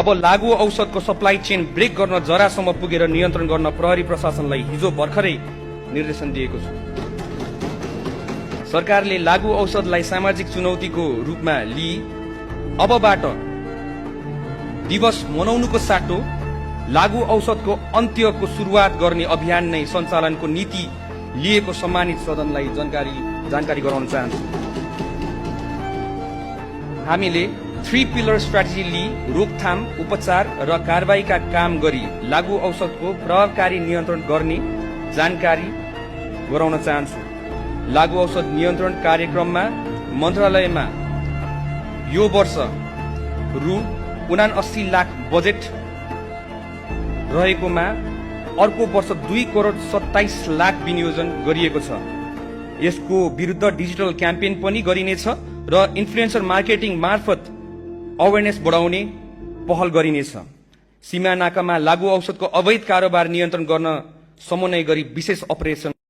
अब लागू औषधको supply chain brake गर्न जरासम्म पुगेर नियन्त्रण गर्न प्रहरी प्रशासनलाई हिजो भर्खरै निर्देशन दिएको छु। सरकारले लागू औषधलाई सामाजिक चुनौतीको रूपमा लिई अबबाट दिवस मनाउनुको साटो लागू औषधको अन्त्यको सुरुवात गर्ने अभियान नै सञ्चालनको नीति लिएको सम्मानित सदनलाई जानकारी गराउन चाहन्छु। हामीले 3 पिलर स्ट्राटेजी लिई रोकथाम, उपचार र कारबाहीका काम गरी लागू औषधको प्रभावकारी नियन्त्रण गर्ने जानकारी गराउन चाहन्छु। लागू औषध नियन्त्रण कार्यक्रममा मन्त्रालयमा यो वर्ष रु 79 लाख बजेट रहेकोमा अर्को वर्ष 2 करोड 27 लाख विनियोजन गरिएको छ। यसको विरुद्ध डिजिटल क्याम्पेन पनि गरिनेछ र इन्फ्लुएन्सर मार्केटिङ मार्फत अवेरनेस बढाउने पहल गरिनेछ। सीमा नाकामा लागू औषधको अवैध कारोबार नियन्त्रण गर्न समन्वय गरी विशेष अपरेसन